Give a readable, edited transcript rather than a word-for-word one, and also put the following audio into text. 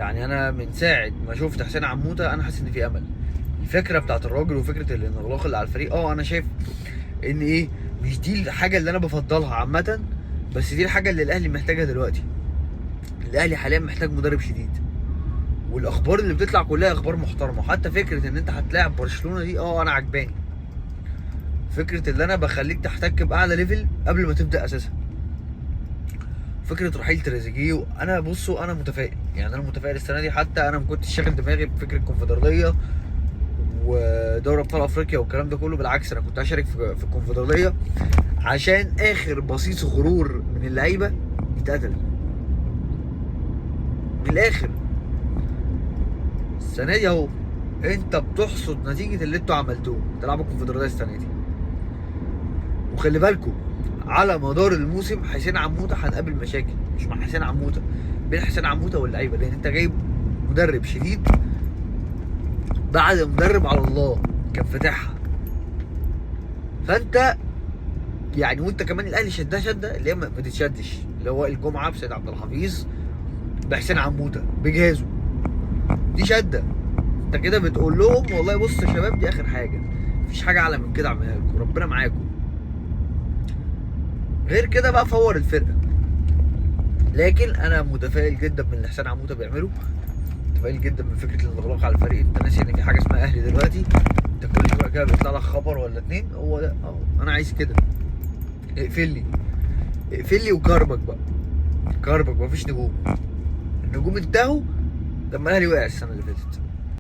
يعني انا من ساعة ما شفت حسين عموتة انا حاسس ان في امل. الفكرة بتاعت الراجل وفكره الانغلاق اللي على الفريق، انا شايف ان ايه، مش دي الحاجة اللي انا بفضلها عامة، بس دي الحاجة اللي الاهلي محتاجها دلوقتي. الاهلي حاليا محتاج مدرب شديد، والاخبار اللي بتطلع كلها اخبار محترمه. حتى فكرة ان انت هتلاعب برشلونة دي انا عجباني. فكرة اللي انا بخليك تحتك باعلى level قبل ما تبدا اساسا. فكرة رحيل تريزيجيه، انا بصوا انا متفائل، يعني انا متفائل السنة دي. حتى انا ما كنتش شاغل دماغي بفكره الكونفدراليه ودوري ابطال افريقيا والكلام ده كله، بالعكس انا كنت هشارك في الكونفدراليه عشان اخر بصيص غرور من اللعيبة يتقتل من الاخر. السنة دي اهو انت بتحصد نتيجة اللي انتوا عملتوه، تلعبوا الكونفدراليه السنة دي. وخلي بالكم على مدار الموسم حسين عموتة هنقابل مشاكل، مش مع حسين عموتة، بين حسين عموتة واللعيبة، لان انت جايب مدرب شديد بعد مدرب على الله كان فاتحها. فانت يعني وانت كمان الاهلي شدها شده اللي هي ما تتشدش، اللي هو الجمعة بسيد عبد الحفيظ بحسين عموتة بجهازه، دي شده. انت كده بتقول لهم والله بص يا شباب دي اخر حاجة، مفيش حاجة اعلى من كده اعملها لكم، ربنا معاكم. غير كده بقى فور الفرقة. لكن انا متفائل جدا من اللي حسين عموتة بيعمله، متفائل جدا من فكرة الانغلاق على الفريق. انت ناسي ان في حاجة اسمها اهلي دلوقتي، انت كل شوية كده بيطلع لك خبر ولا اتنين، هو ده انا عايز كده، اقفل لي اقفل لي وكربك بقى، كربك مفيش نجوم، النجوم انتهوا لما الاهلي وقع السنة اللي فاتت.